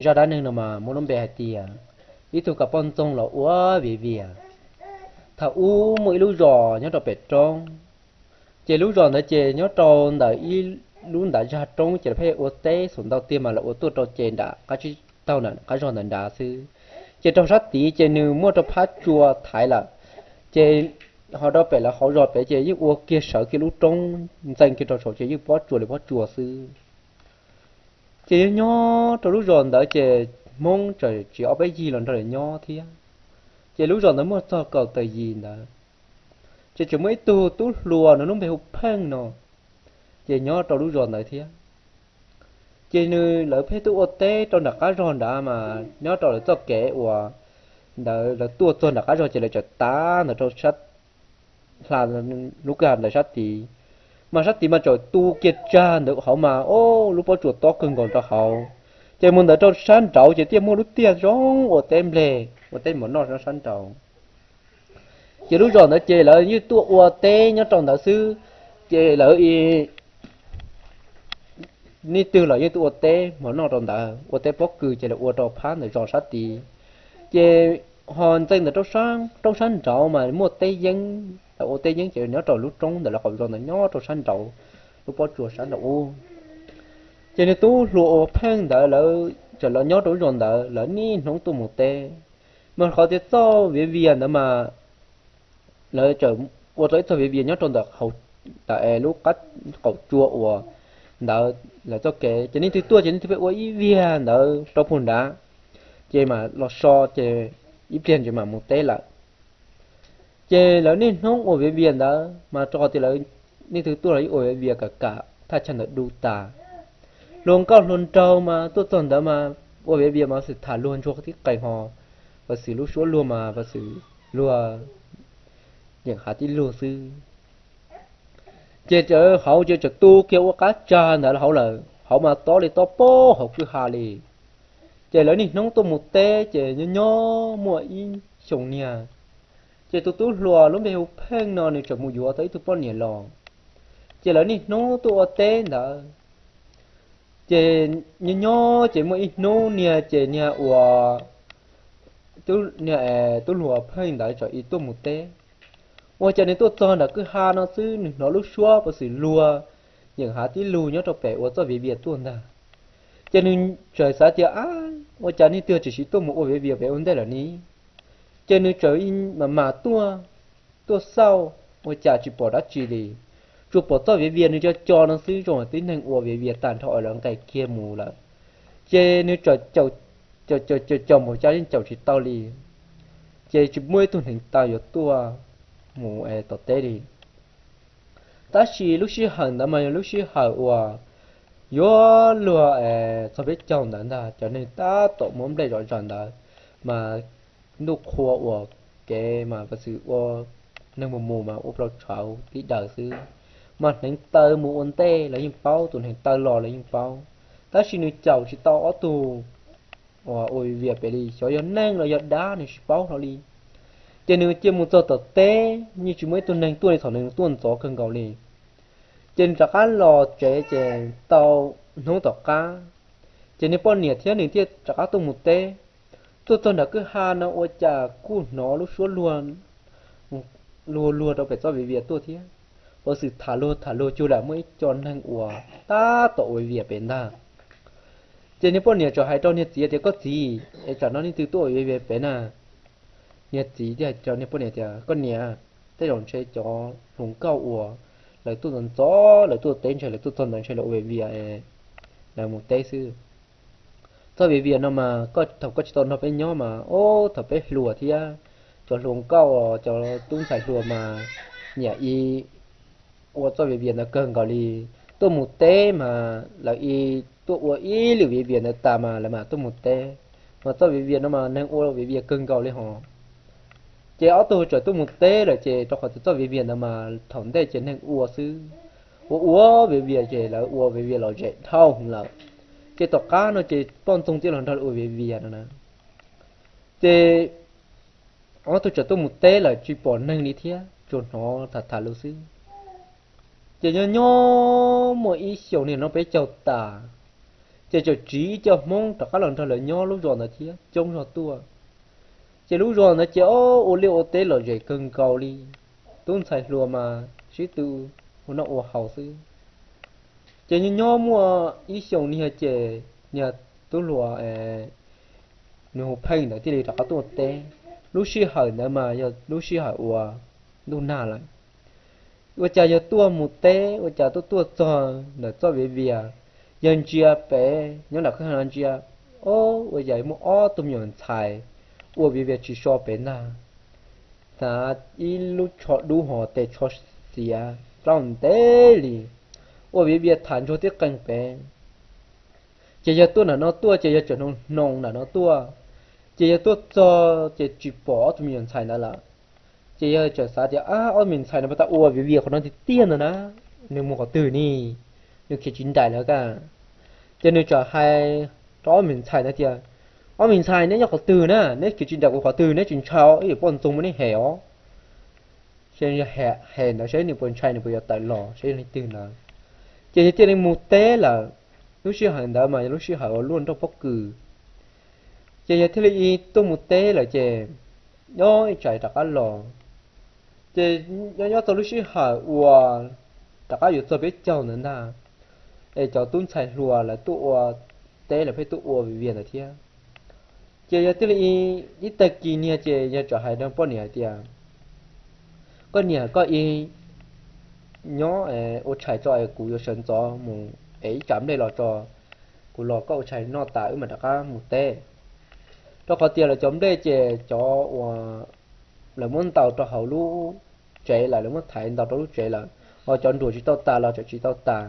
Zaj dab neeg no mas muaj lub npe hais tias ib tug kav poj ntxoog los ua viv vias. Thaum ub muaj ib lub zos nyob rau pem roob, ces lub zos ntawd ces nyob rau ntawm ib lub ntav zag roob ces lawv pheej ua teb xus ntau tiag mas lawv ua tuaj rau ces nram qab tsib taug nram qab zog ntawd nrad xwb. Ces rau sab tid ces nws muaj rau phab tsua thaiv lawm, ces ho rau pem lawv hauv zos pem ces yeej ua kiag sawv kiag lub roob ntxeev kiag rau saud ces yeej pob tsua li pob tsua xwb. Ces nyob nyob rau lub zos ntawd ces Hmoob tseem tsiv ob peb yig los nrog lawv nyob thiab. Ces lub zos ntawd muaj txog kaum tawm yim ntawd, ces tseem muaj ib tug tub hluas nws lub npe hu Pheej no, ces nyob rau lub zos ntawd thiab. Ces nws lawv pheej tuaj ua teb rau nram qab zog nrad mas nyob rau lawv txoj kev uas ntawd lawv tuaj txog nram qab zog ces lawv txawm tav ntawd rau sab hla lub kwj ha ntawd sab tid, mas sab tid mas txawm tu kiag tsag ntawd hauv mas ob lub pob tsuas tob kawg nkaus rau hauv. Ces mus ntawd rau sab nraud ces thiaj muaj lub tiaj zoo ua teb nplej ua teb mov noj sab nraud. Ces lub zos ntawd ces lawv yeej tuaj ua teb nyob rau ntawd xwb, ces lawv ib nej twg los yeej tuaj ua teb mov noj rau ntawd, ua teb pob kws ces lawv ua rau phab ntawm zos sab tid. Ces ho ntxeev ntawm roob sab nraud mas muaj teb yeeb, lawv ua teb yeeb ces nyob rau lub roob ntawm lawv qaum zos ntawd nyob rau sab nraud, lub pob tsuas sab nraud ub. Ces nws tub hluas uas Pheej ntawd lawv txawm los nyob rau lub zos ntawd lawv niaj hnub tuaj mus teb, mas qhov tias txoj viv vias ntawd mas lawv txawm ua tau ib txoj viv vias nyob rau ntawm hauv, ntawm lub qab qaum tsua uas ntawd lawv txoj kev ces nej twg tuaj ces nej twg pheej ua ib viag ntawd rau puag nrad, ces mam los so ces ib pliag ces mam mus teb lawm. Ces lawv niaj hnub ua viv vias ntawd mas rau qhov tias lawv nej twg tuaj los yeej ua viv vias kam kam thaj chaw ntawd du tas. Hluas nkauj hluas nraug mas tuaj txog ntawd mas ua viv vias mas xwm tham luag ntsuag tib qees ho, ua xwm lub suab luag mas ua xwm luag yeem hav tib lug xwb. Ces hauv ces txawm tu kiag ua qab tsag ntawd hauv lawm, hauv mas tob li tob pob hauv kwj ha li. Ces lawv niaj hnub tuaj mus teb ces nyob nyob muaj ib xyoos niag, ces tus tub hluas lub npe hu Pheej no nws txawm mus yuav tau ib tug poj niam los. Ces lawv niaj hnub tuaj ua teb ntawd, ces nyob nyob ces muaj ib hnub niag ces niag ua, niag tub hluas Pheej ntawd txawm ib tuaj mus teb. Ua cas nws tuaj txog nram kwj ha no xwb nws hnov lub suab ua xwm luag yeem hav tib lug nyob rau pem ua txoj viv vias tuaj ntag. Ces nws txawm xav tias, ab, ua cas nej twg tsis tuaj mus ua viv vias pem ua ntej lawm ni? Ces nws txawm mam mam tuaj, tuaj xauj, ua cas tsis pom dab tsi li, tsuas pom txoj viv vias nws co co no xwb zoo tib neeg ua viv vias tag nrho lawv nqes kiag mus lawm. Ces nws txawm caum caum caum caum npaum cas yeej caum tsis tau li, ces tsis muaj ib tug hneev taw yuav tuaj mus tom teb li. Tab sis lub sij hawm ntawd mas yog lub sij hawm uas yuav luag txog peb caug ntawd ntag, cov neeg tab tom muab nplej zom zaws ntawd, mas ntuj qhua uas kev mas ua xwm ua neeg mus mus mas ua plaub tshauv tib daws xwb, mas hneev taw mus ua ntej lawv yeej paub, tus hneev taw los lawv yeej paub. Tab sis nws caum tsis tau ob tug uas ua viv vias pem li, xyov yog neeg los yog dab nws tsis paub hlo li. Ces nws cia mus txog tom teb yeej tsis muaj ib tug neeg tuaj li, thaum nws tuaj ntxov kawg nkaus li. Ces nws rov qab los tsev ces tau hnub tom qab, ces nws poj niam thiab nws thiaj rov qab tuaj mus teb. Tuaj txog nram kwj ha no ua cas kuj hnov lub suab luag luag luag rau pem txoj viv vias tuaj thiab, ua xwm tham luag tham luag cuag lam muaj ib co neeg uas tab tom ua viv vias pem ntag. Ces niag poj niam txawm hais rau niag txiv tias, koj txiv, es tsam no nej twg tuaj ua viv vias pem na? Niag txiv thiaj hais rau niag poj niam tias, koj niam, tej zaum ntshe cov hluas nkauj uas lawv tuaj ntxov ntxov lawv tuaj teb ntshe lawv tuaj txog ntawd ntshe lawv ua viv vias, lawv mus teb xwb. Txoj viv vias no mas thaum koj tsis tau nrog peb nyob mas, o, thaum peb hluas thiab, cov hluas nkauj cov tub ntxhais hluas mas nyiam ib ua txoj viv vias ntawd kawg nkaus li. Tuaj mus teb mas lawv ib tuaj ua ib lwm viv vias ntawd tas mas lawv mam tuaj mus teb. Mas txoj viv vias no mas neeg ua viv vias kawg nkaus li hos. Ces ob tug txawm tuaj mus teb lawm ces rau qhov tias txoj viv vias ntawd mas thaum ntej ces neeg ua xwb, ua ua viv vias ces lawv ua viv vias los zem dhau lawm. Ces tom qab no ces poj ntxoog thiaj los nrog lawv ua viv vias no na. Ces ob tug txawm tuaj mus teb lawm tsis pom neeg li thiab, tsuas hnov tham tham lus xwb. Ces nyob nyob muaj ib xyoos niag no peb caug tas, Ces txawm tsiv ib co Hmoob rov qab los nrog lawv nyob lub zos ntawd thiab coob zog tuaj. Ces lub zos ntawd ces ob ua liaj ua teb lom zem kawg nkaus li. Tub ntxhais hluas mas sib tw ua noj ua haus xwb. Ces nyob nyob muaj ib xyoos niag ces niag tub hluas nws hu Pheej ntawd thiaj li rov qab tuaj teb. Lub sij hawm ntawd mas yog lub sij hawm uas ntuj nag lawm. Ua cas yog tuaj mus teb ua cas tuaj tuaj txog ntawm txoj viav vias, yog ntsia pem nyob nram kwj ha no ntsia, o, ua cas muaj ob tug me nyuam ntxhais ua viav vias tsis so pem ntag. Hnav ib lub tsho dub hos tes tsho xiav plaub ntev li, ua viav vias tham ntsuag tib qees pem. Ces yog tuaj nram no tuaj ces yog tseem hnoos hnoos nram no tuaj, ces yog tuaj txog ces tsis pom ob tug me nyuam ntxhais ntawd lawm. Ces yog tseem xav tias, ab, ob me ntxhais no puas tau ua viav vias qhov no tiag tiag ntag na, nws mus qhov twg ni, nws khiav tsis nraim lawm ka. Ces nws txawm hais rau ob me ntxhais ntawd tias, ob me ntxhais, neb nyob qhov twg na? Neb khiav tsis nraim kuv qhov twg, neb tsis ntshai ib yam poj ntxoog muab neb hem os? Ces hem ntawd saib nws puas ntshai, nws puas yuav tawm los saib yog leej twg ntawd. Ces yog thiaj li mus teb lawm. Lub sij hawm ntawd mas yog lub sij hawm uas luaj nroj pob kws. Ces yog thiaj li tuaj mus teb lawm ces nyob ib tsam rov qab los. Ces nyob nyob txog lub sij hawm uas rov qab yuav txog peb caug ntawd ntag, es cov tub ntxhais hluas lawv tuaj ua teb lawv pheej tuaj ua viav vias ntawd thiab. Ces yog thiaj li ib tag kis niag ces yog txawm hais rau poj niam hais tias, koj niam, koj ib nyob ua tshais tso es kuv yuav sawv ntxov mus ev ib tsam nplej los tso, kuv los koj ua tshais noj tas wb mam rov qab mus teb. Rau qhov tias lawv cov nplej ces cov uas lawv muab ntaus rau hauv lub tsev lawm, lawv muab thaiv ntaus rau lub tsev lawm, ho cov nruas tsis tau tas los tseem tsis tau tas,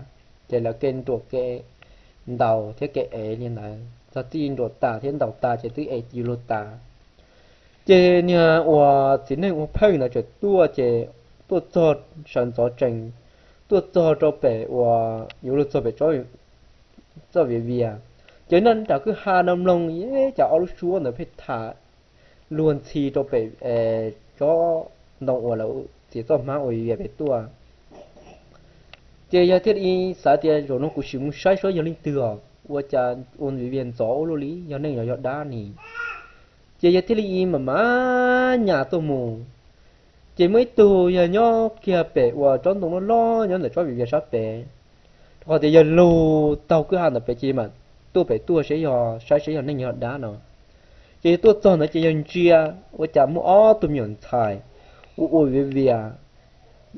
ces lawv ke nruas ke ntaus thiab ke ev li ntawd, txog txij nruas tas thiab ntaus tas ces twb ev yuav luag tas. Ces niag uas txiv neej ua pheej ntawd txawm tuaj ces tuaj txog sawv ntxov tsees, tuaj txog rau pem uas yuav luag txog pem txoj viav vias. Ces nyob nram kwj ha no mloog, cas ob lub suab ntawd pheej tham luag ntxhi rau pem tsob ntoo uas lawv txiav txoj hmab ua viav vias pem tuaj. Ces yog thiaj li xav tias zaum no kuv sim mus saib saib yog leej twg os, ua cas ua viav vias ntxov ua luaj li, yog neeg los yog dab ni. Ces yog thiaj li mam mam nyas tuaj mus. Ces muaj ib tug yog nyob kiag pem uas tsob ntoo loj loj nyob ntawm tsob viav vias sab pem, rau qhov tias yog lug taug kwj ha ntawd pem ces mam tuaj pem tuaj saib yog, saib saib yog neeg yog dab no. Ces yog tuaj txog ntawd ces yog ntsia ua cas muaj ob tug me nyuam ntxhais ua ua viav vias,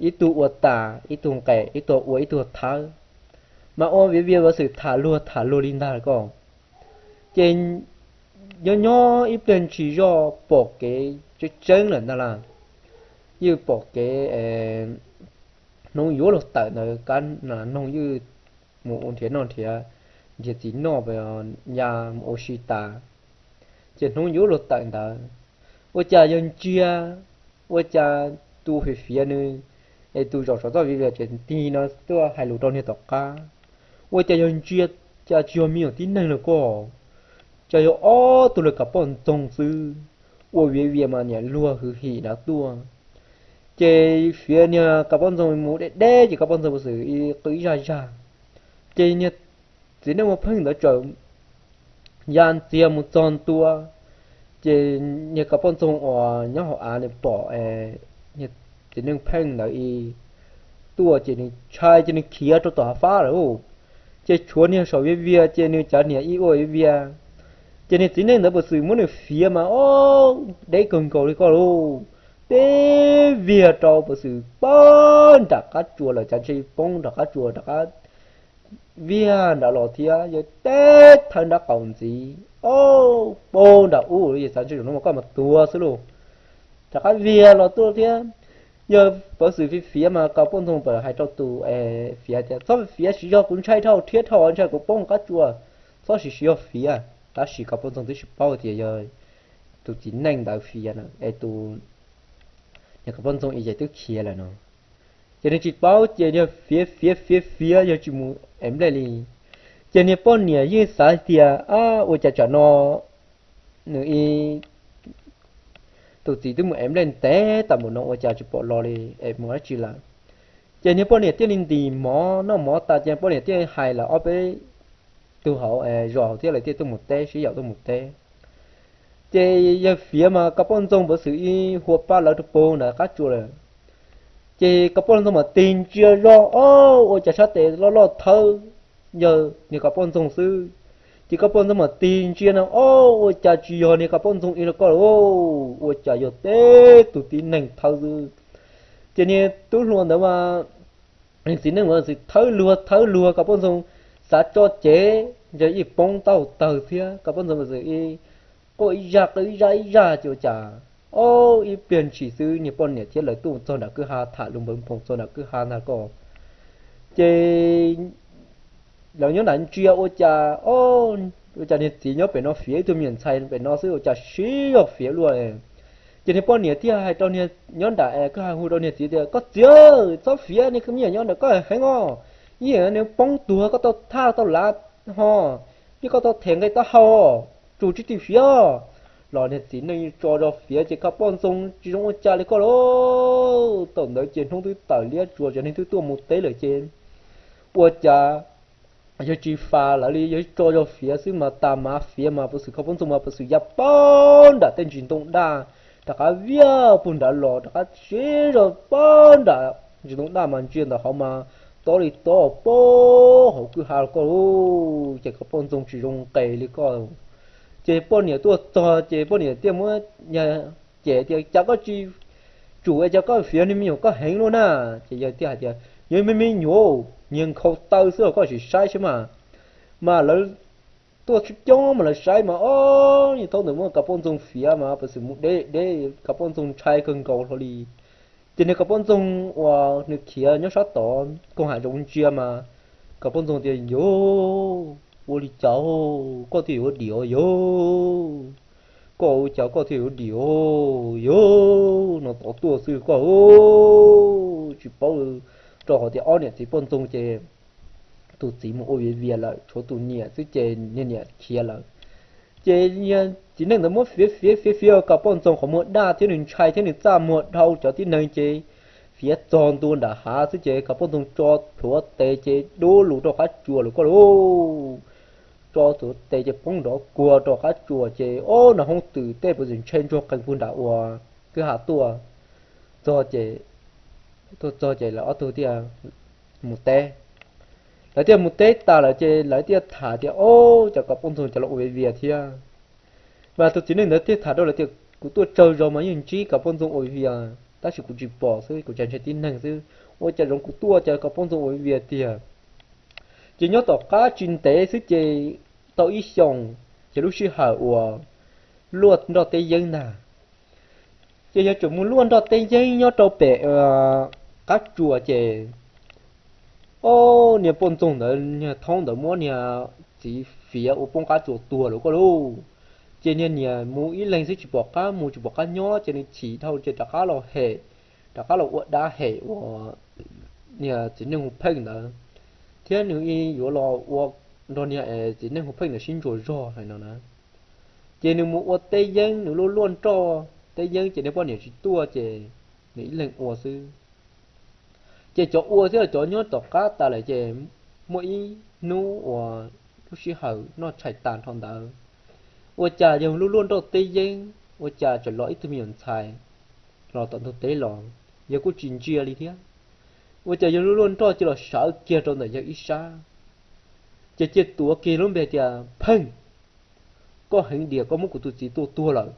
ib tug ua tas ib tug nqes, ib tug ua ib tug thawb, mas ua viav vias ua xwm tham luag tham luag li ntag ko. Ces nyob nyob ib pliag ntshis zoj pom kev tseeb tseeb lawm ntag las. Yeej pom kev hnub yuav luag tawm ntawd, kab noog yeej mus ua nrhiav noj nrhiav, nrhiav txiv noj, ya mus ua si tas, ces hnub yuav luag tawm ntawd, ua cas yog ntsia, ua cas tus fiav fiav nws, es tus zaum saum txoj viav vias tseem tig no tuaj hais lus rau niag tom qab, ua cas yog ntsia, cas tsis yog me nyuam tib neeg los ko, cas yog ob tug lawv kav poj ntxoog xwb, ua viav vias mas niam luag hwj him nrad tuaj. Ces fiav niag kav poj ntxoog mus deb deb ces kav poj ntxoog ua xwm ib qw ib zaj zaj, ces niag txiv neej ua pheej ntawd txawm ya ntxiag mus txog ntua, ces niag kav poj ntxoog uas nyob hauv av nws pom niag txiv neej pheej ntawd tuaj ces nws ntshai ces nws khiav rau tom hav fab lawm. Ces tshuav niag saum viav vias ces nws cav niam ib ua viav vias, ces niag txiv neej ntawd puas xwm muab nws fiav mas o, deb kawg nkaus li ko lauj, teb viag rau puas xwm poob nram qab tsuas lawm, cav ntshe poob nram qab tsuas rov qab viag nrad los thiab, yog teb thawb nrab qaum ntxiv o, poob nram ub, yog xav ntshe zaum no mas koj mas tuag xwb lauj, rov qab viag los tuaj thiab. Yog puas xwm fiav fiav mas kav poj ntxoog puas hais rau tus fiav tias txhob fiav, sim zog kuv ntshai dhau, rhiab dhau, ntshai kuv poob qab tsuas, txhob sim sim zog fiav. Tab sis kav poj ntxoog twb tsis paub tias yog tus txiv neej ntawd fiav na, es tus niag kav poj ntxoog ib ces twb khiav lawm no, ces nws tsis paub ces yog fiav fiav fiav fiav yog tsis mus ev nplej li. Ces niag poj niam yeej xav tias ab, ua cas tsam no nws ib tus txiv twb mus ev nplej ntev tas npaum no ua cas tsis pom los li, es mus dab tsi lawm. Ces niag poj niam thiaj li ntim mov noj mov tas ces poj niam thiaj hais lawv ob peb tug hauv zos hauv thiab lawv thiaj tuaj mus teb, sib yaum tuaj mus teb. Ces yawg Fiav mas Kav Poj Ntxoog puav xwm ib hua pab lawv rau puag nram qab tsuas lawm. Ces Kav Poj Ntxoog mas tig ntsia zog, ob, ua cas sab tes loj loj thawb yawg niag Kav Poj Ntxoog xwb. Ces Kav Poj Ntxoog mas tig ntsia no, ob, ua cas tsis yog niag Kav Poj Ntxoog ib los koj, ua cas yog tib tug tib neeg thawb xwb. Ces niag tub hluas ntawd mas, niag txiv neej mas xwm thawb luag thawb luag, Kav Poj Ntxoog xav tso cev, ntshe ib poob taub hau tawg thiab. Kav Poj Ntxoog mas xwm ib quaj ib zaj quaj ib zaj ib zaj ces ua cas, ob, ib pliag ntshis xwb niag poj niam thiab lawv tuaj txog nram kwj ha, tham lus npawg npoog txog nram kwj ha ntag koj. Ces lawv nyob nram ntsia ua cas, ob, ua cas niag txiv nyob pem no, Fiav ib tug me nyuam ntxhais pem no xwb, ua cas sib zog Fiav luaj. Ces niag poj niam thiaj hais rau niag nyob nram kwj ha, hu rau niag txiv tias, Koj txiv, txhob Fiav, niag me nyuam nyob nram koj heev os, ib yam nws poob tuag koj tau thaj tau lav ho, thiab koj tau them nqe taub hau, tsum tsis tim Fiav. Los niag txiv neej tso zog Fiav ces Kav Poj Ntxoog tsis zoo ua cas li koj lauj. Thaum ntawd ces hnub twb tawm liab tsuas, cov neeg twb tuaj mus teb lawm ces ua cas yawg tsis fam lawv li, yawg tso zog Fiav xwb mas tas mas Fiav mas puav xwm, Kav Poj Ntxoog mas puav xwm ya pab nram tej ntsis ntoo daj, rov qab viaj puag nrad los rov qab sib zog pab nram ntsis ntoo daj mas ntsia ntawm hauv mas tob li tob pab hauv kwj ha los koj lauj. Ces Kav Poj Ntxoog tsis zoo nqes li koj. Ces poj niam tuaj txog ces poj niam thiaj muab, cem tias, Cas koj tsis tsum es cas koj Fiav niag me nyuam koj heev luaj na? Ces yawg thiaj hais tias, Yog me me nyuam, nyias nkhaus taw xwb os, koj sim saib saib mas, mas lawv tuaj coob coob mas lawv saib mas, ob, niag thaub ntawd muab Kav Poj Ntxoog Fiav mas puav xwm mus deb deb, Kav Poj Ntxoog ntshai kawg nkaus hlo li. Ces niag Kav Poj Ntxoog uas nws khiav nyob sab tod koog hav zoov ntsia mas, Kav Poj Ntxoog tias, Yog ua li cas koj thiaj yuav dim os yog? Koj ua cas koj thiaj yuav dim os yog? No tod tuaj xwb koj, tsis paub. Rau qhov tias ob niam txiv poj ntxoog ces tus txiv mus ua viav vias lawm, tshuav tus niam xwb ces niag niam khiav lawm. Ces txiv neej ntawd muab Fiav Fiav Fiav Fiav, Kav Poj Ntxoog qhov muag daj thiab nws ntshai thiab nws txaj muag dhau cov tib neeg ces Fiav txog ntua nram hav xwb ces Kav Poj Ntxoog tso plhuav tes ces dub lug rau qab tsuas lawm koj lauj. Tso plhuav tes ces poob nrov kuag rau qab tsuas ces ob, nag hoob twm tej puav xwm ntshe ntsuag qees puag nram uas kwj ha tuaj. Txog ces, tuaj txog ces lawv ob tug thiaj mus teb. Lawv thiaj mus teb tas lawm ces lawv thiaj tham tias, Ob, cov Kav Poj Ntxoog cov los ua viav vias thiab. Mas tus txiv neej ntawd thiaj tham rau lawv tias, Kuv tuaj tsawg zaus mas yeej ntsib Kav Poj Ntxoog ua viav vias tab sis kuv tsis pom xwb, kuv tseem ntshai tib neeg xwb. Ua cas zaum no kuv tuaj cas Kav Poj Ntxoog ua viav vias tiag. Ces nyob tom qab tsis ntev xwb ces tau ib xyoos, ces lub sij hawm uas luaj nroj teb yeeb ntag. Ces yog tseem mus luaj nroj teb yeeb nyob rau pem qab tsuas ces, ob, niag poj ntxoog ntawd niag thaub ntawd muab niag txiv Fiav ua poob qab tsuas tuag lawm koj lauj. Ces niag niam mus ib leeg xwb tsis pom qab mus tsis pom qab nyob ces nws chim dhau ces rov qab los hem, rov qab los ua dab hem uas niag txiv neej hu pheej ntawd, thiab nws yuav los ua nrog niag txiv neej hu pheej ntawd sib ntsuas zog hais no na. Ces nws mus ua teb yeeb, nws luaj luaj nroj teb yeeb ces niag poj niam tsis tuaj ces nws ib leeg ua xwb. Ces cov ua thiab cov nyob tom qab tas lawm ces muaj ib hnub uas lub sij hawm noj tshais tas nrho ntawd, ua cas yog luaj luaj nroj teb yeeb ua cas tseem los ib tug me nyuam ntxhais los tom ntug teb los, yawg kuj tsis ntsia li thiab. Ua cas yog luaj luaj nroj cia los sawv kiag rau ntawm yawg ib sab, ces cia tuav kiag lub npe tias, Pheej, koj heev diam, koj muab kuv tus txiv tua tuag lawm,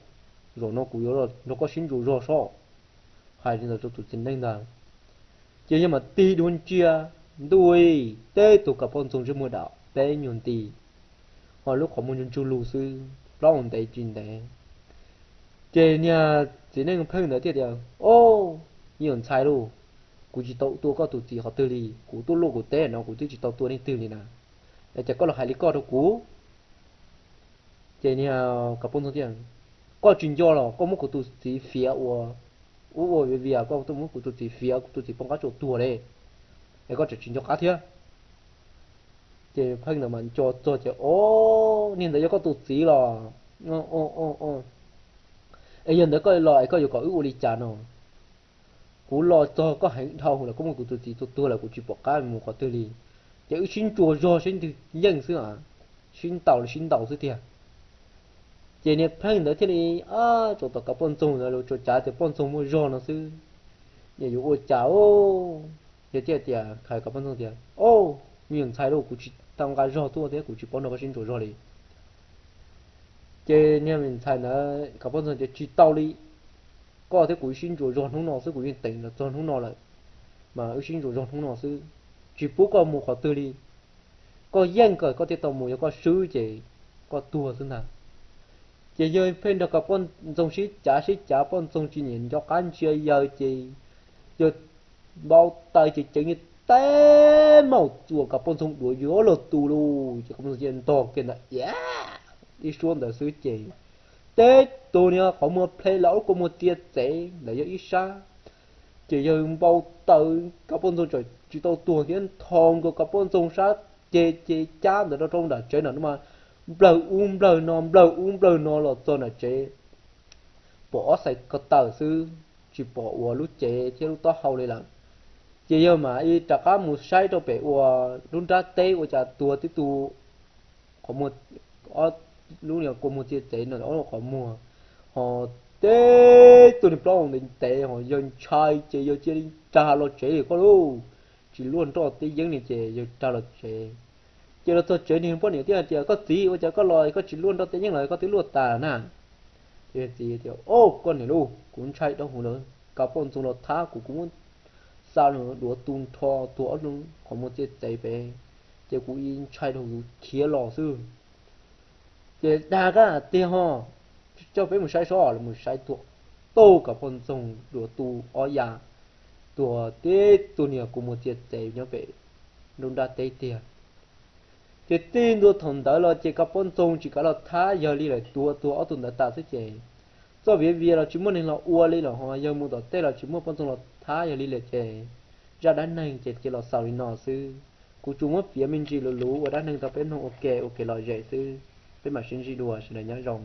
zaum no kuv yuav nrog koj sib ntsuas zog soj. Hais li ntawd rau tus txiv neej ntag. Ces yawg mam tig dua ntsia, ntuj, teb tug Kav Poj Ntxoog ntsej muag dam peb nyuag nti, ho lub qhov muag ntsug ntsug lug xwb, plaub hau ntev tsis ntev. Ces niag txiv neej pheej ntawd thiaj tias, Ob, me nyuam ntxhais lauj, kuv tsis tau tua koj tus txiv qhov twg li, kuv tuaj luaj kuv teb no kuv twb tsis tau tua leej twg li na, es cas koj los hais li koj rau kuv? Ces niag Kav Poj Ntxoog tias, Koj tsis nco los koj muab kuv tus txiv Fiav ua, ua ua viav vias, koj tuaj muab kuv tus txiv Fiav, kuv tus txiv poob qab tsuas tuag li, es koj tseem tsis nco qab thiab? Ces pheej ntawd mas nco txog ces, Ob, niag ntawd yog koj tus txiv los? Es yog ntawd koj los es koj yuav kom wb ua li cas no? Kuv los txog koj heev dhau lawm, koj muab kuv tus txiv tua tuag lawm kuv tsis pom qab mus qhov twg li, ces wb sib ntsuas zog sib ntwg yeej xwb a. sib ntaus li sib ntaus xwb tiag. Ces niag pheej ntawd thiaj li, a, tsuas tom kav poj ntxoog ntawd los tsuas cav tias poj ntxoog muaj zog no xwb, nyias yuav ua cas. Yog thiaj tias, hais kav poj ntxoog tias, o, me nyuam ntxhais lauj, kuv tsis tau nqa zog tuaj thiab kuv tsis paub nrog koj sib ntsuas zog li. Ces niag me ntxhais ntawd kav poj ntxoog tias tsis tau li, koj thiab kuv wb sib ntsuas zog hnub no xwb, kuv yeej teem los txog hnub no lawm, mas wb sib ntsuas zog hnub no xwb, tsis pub koj mus qhov twg li. Koj yeej kawm koj thiaj tau mus, yog koj swb ces koj tuag xwb ntag. Ces yawg pheej nrog kav poj ntxoog sib cav sib cav, poj ntxoog tsis nyiam nco qab ntsia yawg ces yawg npau taws ces ceev niag teb maum txuas kav poj ntxoog duav yuav los tu lauj. Ces kav poj ntxoog cia li ntog kiag ntawd ib suab ntawd xwb ces teb tus niag qhov muag ple los ub kua muag txia txev ntawd yog ib sab. Ces yawg npau taws kav poj ntxoog tseem tsis tau tuag thiab ntho nkaus kav poj ntxoog sab ceg ces cab ntawd rau rau nram tsev ntawm no mas nplawg ub nplawg no nplawg ub nplawg no los txog nram tsev, pom ob xais ko taw xwb, tsis pom uas lub cev thiab lub taub hau li lawm. Ces yawg mam li rov qab mus saib rau pem ua lub nrab teb ua cas tuag tib tug qhov muag, lub niag kua muag txia txev no ob lub qhov muag, ho teb tug niag plaub ntev ntev ho yawg ntshai ces yawg cia li rag los tsev li koj lauj. Tsis luaj nroj teb yeeb li ces yawg rag los tsev. Ces los txog tsev niag poj niam thiaj hais tias, koj txiv, ua cas koj los koj tsis luaj nroj teb yeeb los koj twb luaj tas na? Ces txiv tias, o, koj niam lauj, kuv ntshai dab huv lawm, kav poj ntxoog los thab kuv, kuv muab xa los duav tu nrho tuag ob lub qhov muag txia txev pem, ces kuv ntshai dab huv khiav los xwb. Ces dag kab tiag ho, coj peb mus saib seb, los mus saib tuag, tau kav poj ntxoog duav tu ob ya, tuag tib tug niag kua muag txia txev nyob pem lub nrab teb tiag. Ces txij ntua thaum ntawd los ces kav poj ntxoog tsis kav los thab yawg li lawm, tuag tuag ob tug ntawd tas xwb ces txoj viav vias los tsis muaj neeg los ua li lawm ho yawg mus tom tej los tsis muaj poj ntxoog los thab yawg li lawm ces zaj dab neeg ces cia los xaus li no xwb. Kuv tsuas muab piav me ntsis luv luv ua dab neeg rau peb mloog ua ke ua kev lom zem xwb. Peb mam sib ntsib dua, sawv daws nyob zoo.